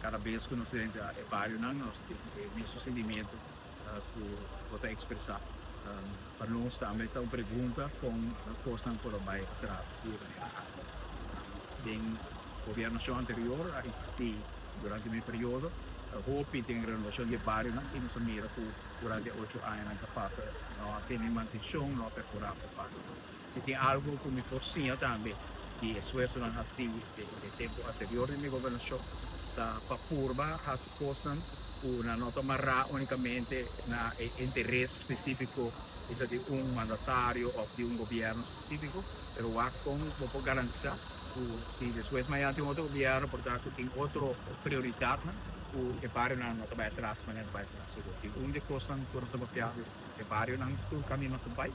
Kada bes ku nos drenta e barionan nos tin e mesun sentimentu ku bo ta ekspresá. Pa nos tambe ta un pregunta kon kosnan por a bai atras di e manera aki. Den gobiernashon anterior a invertí durante mi periodo hopi den renobashon di e barionan i nos a mira ku durante e ocho añanan ku a pasa no a tene mantenshon, no a perkurá pa e barionan. Si tin algu ku mi por siña tambe di e esfuersonan hasí den e tempu anterior di mi gobernashon ta pa purba hasi kosnan ku nan no ta mará únikamente na e interes spesífiko bisa di un mandatario òf di un gobièrnu spesífiko, pero wak kon bo por garantisá ku si despues mañana tin otro gobièrnu por ta ku tin otro prioridatnan ku e barionan no ta bai atras manera ta bai atras. I un di e kosnan ku nos ta papia e barionan tur kaminda nos ta bai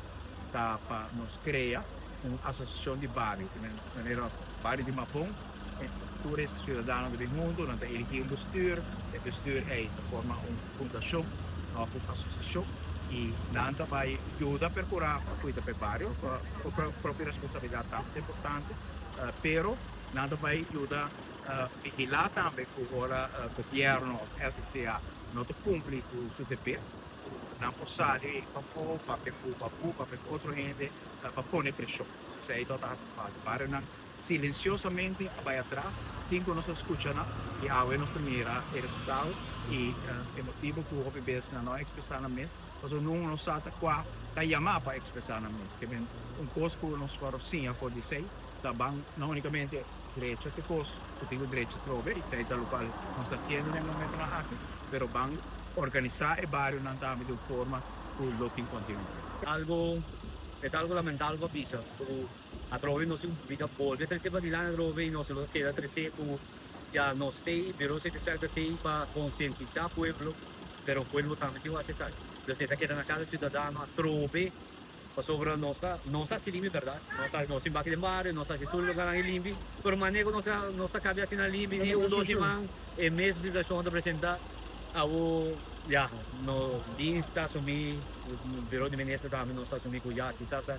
ta pa nos krea un asosiashon di bario, di manera bario di Mapon, tur e siudadano ta bin huntu, nan ta eligi un bestuur, e bestuur ei ta forma un fundashon òf un asosiashon i nan ta bai yuda perkurá pa kuida pa e bario, propio responsabilidat tambe ta importante, pero nan ta bai yuda vigilá tambe ku ora gobièrnu òf SCCA no ta kumpli ku su deber. Nan por sali pafó, papia ku babu, papia ku otro hende pa pone preshon. Esei tabata hasi falta. Barionan silensiosamente a bai atras sin ku nos a skucha nan i awe nos ta mira e resultado i e motibu ku hopi bes nan no a ekspresá nan mes pasobra nun no sa ta kua ta yamá pa ekspresá nan mes. Ke men un kos ku nos por siña for di esei ta ban no únikamente drecha te kos ku tin ku drecha trobe i esei ta lokual nos ta hasiendo den e momentunan aki pero ban Organisá e barionan tambe di un forma ku lo tin kontinuidat. Algo, e ta algo lamentabel pa bisa ku atrobe nos tin bida bolbe trese padilanti atrobe i nos lo keda trese ku ya nos tei, Bureau City Inspector tei pa konsientisá pueblo, pero pueblo tambe tin ku hasi esaki. Entonces e ta keda na kada siudadano atrobe Pasobra nos ta nos ta hasi limpi bèrdat, nos ta nos tin baki den bario, nos ta hasi tur lugarnan e limpi, pero manera ku nos ta nos ta kabia asina limpi di un dos siman e mesun situashon ta presentá. Awo ya no dins ta asumí, biro di minister tambe nos ta asumí ku ya kisas ta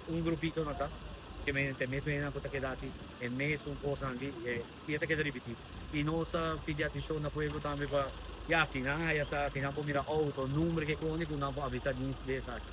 un grupito no ta ke men ta e mes mennan ku ta keda hasi e mesun kosnan di e i e ta keda ripití. I nos ta pidi atenshon na pueblo tambe pa ya si nan haya sa si nan por mira outo, number ke koni ku nan por avisa dins di esaki.